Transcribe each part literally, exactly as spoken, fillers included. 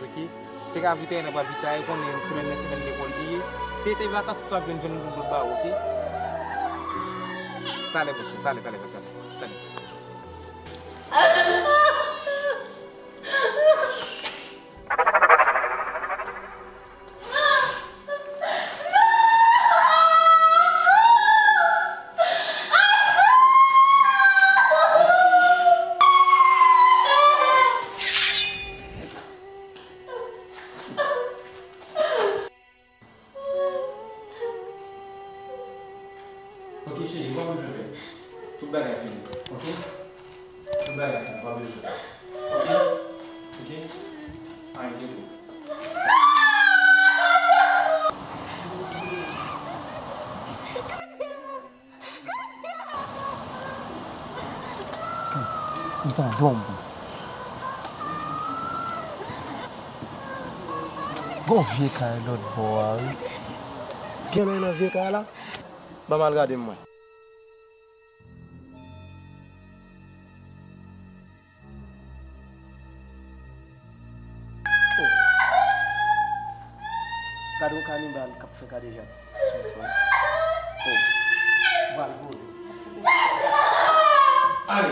Ok? Se ravitayè n ap ravitayè, ou konnen semèn nan semèn lekòl li ye. Se te vakans, ou ap jwenn, jwenn yon lòt bawo, ok? Talè, monchè, talè, talè, talè, talè. Ok, cheri, ou pa bezwen pè. Tout bagay fini, ok? Tout bagay fini, ou pa bezwen pè. Ok? Ok? Anyen, ok. M tande w, m. Gon vye kay lòt bò a, wi. Gen lè nan vye kay la? Ban m al gade m wè. Oh. Gade yon kanibal k ap fè kadejak. Oh. Bal vole. Ay!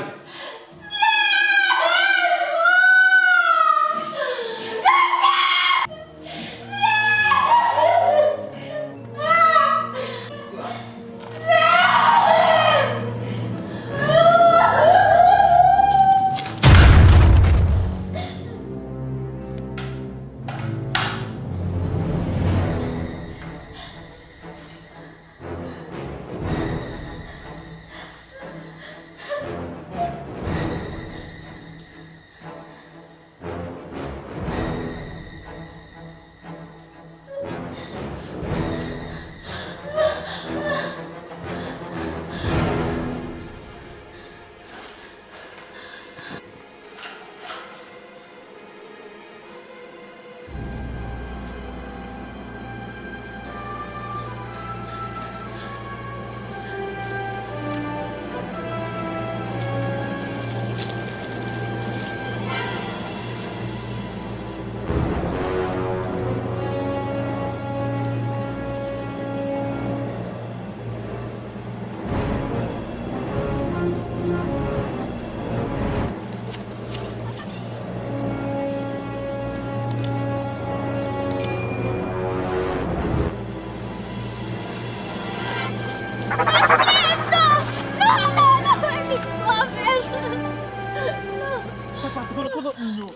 Sa k pase? Kote, kote lòt moun yo?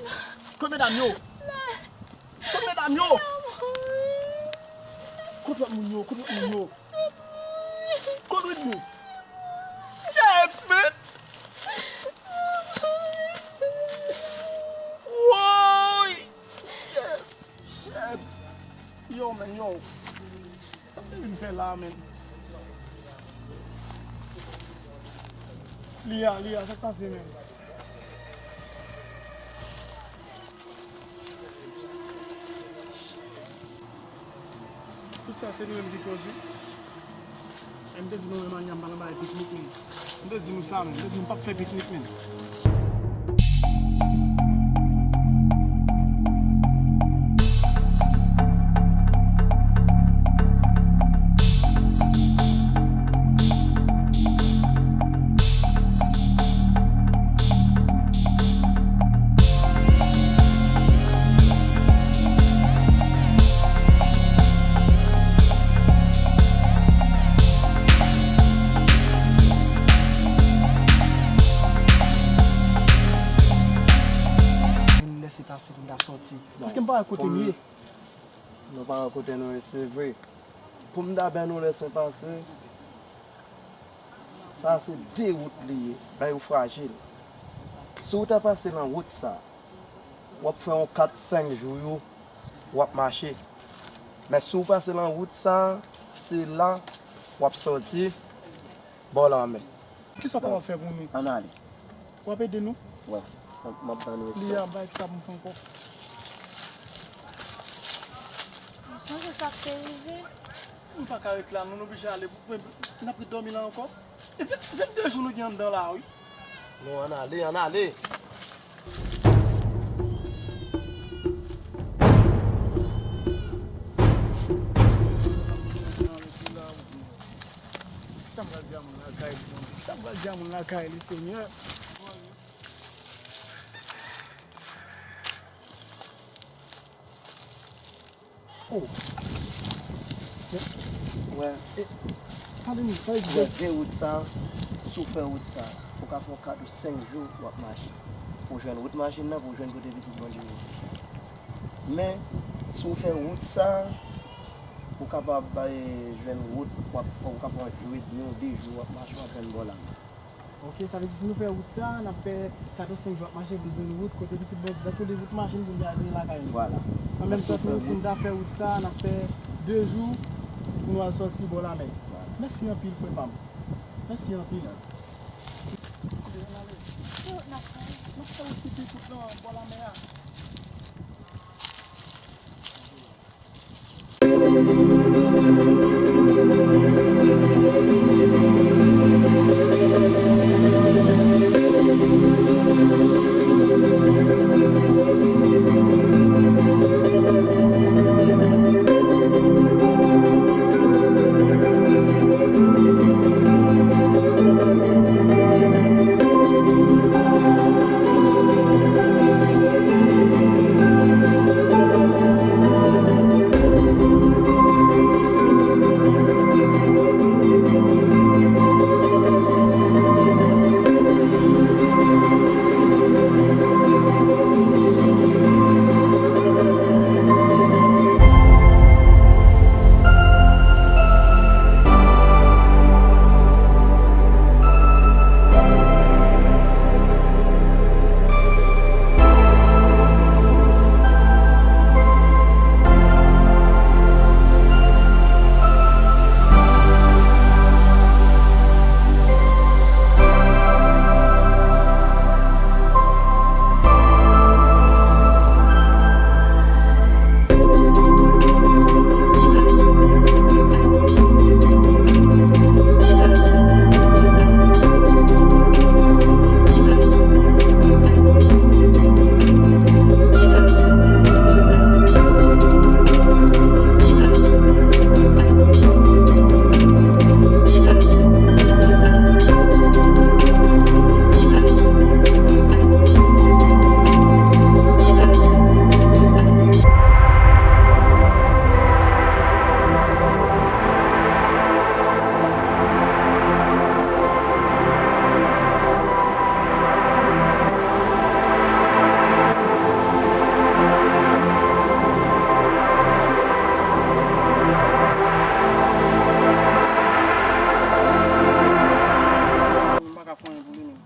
Kote medam yo? Kote medam yo? Kote lòt moun yo? Kote lòt moun yo? Kote Whitney? Shit, man! Woy! Shit! Shit! Yo, man, yo. Sa m te vin fè la, man? Lia, Lia, sa k pase, man? Tout sa se nou menm ki koz wi. E m te di nou menm Anya m pa nan bagay piknik menm. M te di nou sa menm, m te di nou p ap fè piknik menm. Vin lèse pase pou n ta sòti. Paske m pa wè kote m ye. Nou pa wè kote nou ye, se vre. Pou m ta bay nou lèse pase, sa se de wout li ye, men yo frajil. Si w ta pase nan wout sa, w ap fè yon kat senk jou yo, w ap mache. Men si w pase nan wout sa, se la w ap sòti bò lanmè. Kisa w kapab fè pou nou? Ann ale. W ap ede nou? Wi, m ap, m ap ban nou espas. Li a bay sa pou m fè ankò. Ou sonje sa k te rive? Nou pa ka ret la, non, nou oblije ale. N ap ret dòmi la ankò. E vennde jou nou gen anndan la, wi. Non, ann ale, ann ale. Pral di a moun lakay li, Bondye? Kisa m pral di a moun lakay li, Senyè? Oh. Wè. E, pale m, pale m. Wè, vye wout sa, si w fè wout sa, ou ka fè yon kat ou senk jou w ap mache. Pou w jwenn wout machin nan, pou w jwenn kote pitit Bondye ye. Men, si w fè wout sa, ou kapab, eh, jwenn wout, w ap, ou kapab yon jou edmi ou de jou w ap mache, w ap jwenn bò la. Ok, sa vle di si nou fè wout sa, n ap fè kat ou senk jou ap mache pou n jwenn wout kote pitit Bondye t ap koule wout machin pou n te al lakay nou. Vwala. An menm tan tou, si n ta fè wout sa, n ap fè de jou pou nou al sòti bò lamè. Vwala. Mèsi anpil, frè pa m. Mèsi anpil. Kote n ale? Ki wout n ap fè? N ap fè wout ki pi kout lan bò lamè a. M pa ka fè anyen pou li menm.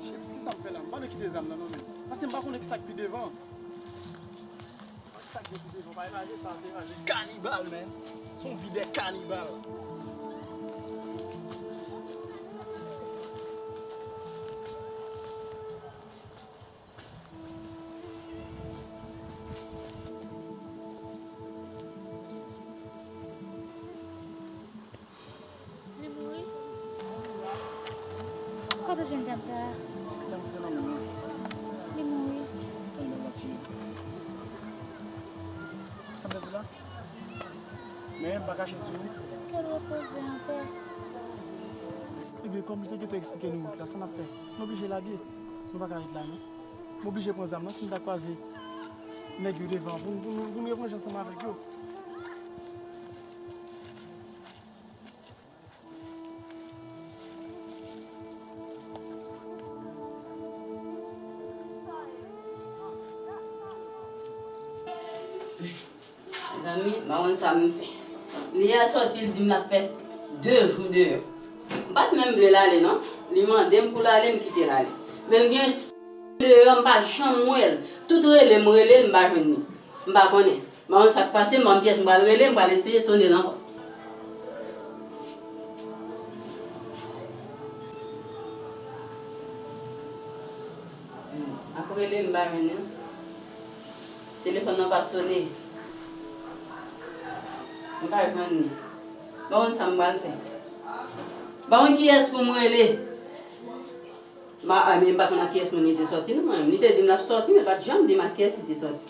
Chips, kisa m fè la? M pa vle kite zam nan non, men. Paske m pa konnen kisa k pi devan. Kisa k gen pi devan? Pa imajine sa, se imajine kanibal, men. Se yon vi de kanibal. Li mouri? Kote w jwenn zam sa a? Zam ki te nan men mwen. Li mouri? Tande m, Matye. Sa m te di la? Men, m pa kache di w. Ke l repoze an pè. Ebyen, kòm li te gentan eksplike nou wout la, sa n ap fè? Nou oblije lage. Nou pa ka ret la, non. M oblije pran zam nan, si m ta kwaze nèg yo devan, pou n, pou n, pou n revanje ansanm avèk yo. Mezanmi, m pa konn sa m fè. Li a sòti, li di m l ap fè de jou deyò. M pa t menm vle l ale non. Li mande m pou l ale, m kite l ale. Men l gen deyò, m pa janm wè l. Tout rele m rele l, m pa jwenn li. M pa konnen. M pa konn sa k pase, m pa konn kiyès m pral rele, m pral eseye sone l ankò. M ap rele, m pa jwenn li. Telefòn nan pa sone. M pa jwenn li. M pa konn sa m pral fè. M pa konn kiyès pou m rele. Ma, a, men m pa konn ak kiyès moun li te sòti, non, mwen. Li te di m l ap sòti, men l pa t janm di m ak kiyès li te sòti.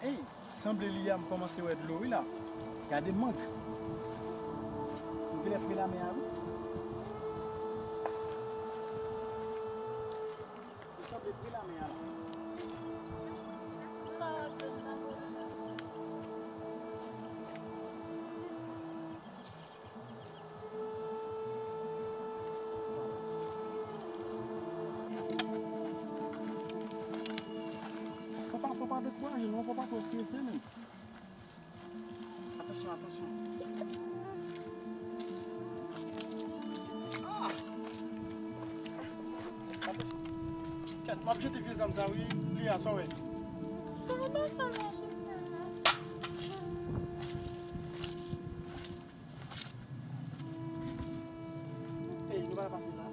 Ey, sanble li a, m kòmanse wè dlo wi la. Gade mang. M genlè pre lamè a wi. Li sanble pre lamè a la. Fò pa, fò pa dekouraje non, fò pa twò strese menm. Atansyon, atansyon. Ah! Atansyon. Kèt, m ap jete vye zam sa wi. Li a, sa w wè. Ey, nou pa pase la.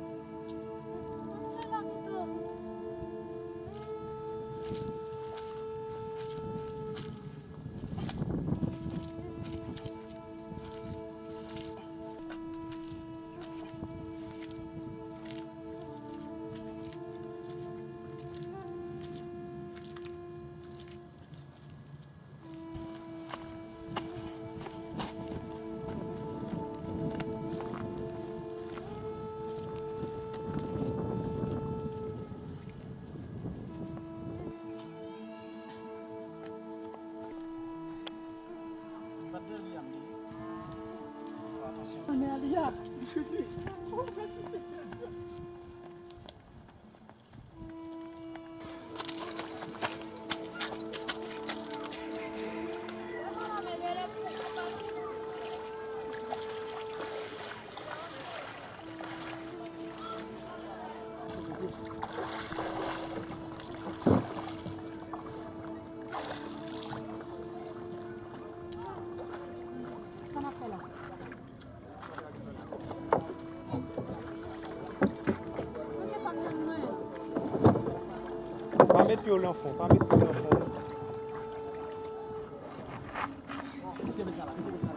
Mè Aliya, li chute. Oh, mèsi Senyè Dye. Sa n ap fè la? Pa met pye w nan fon, pa met pye w nan fon. Kenbe sa la, kenbe sa la.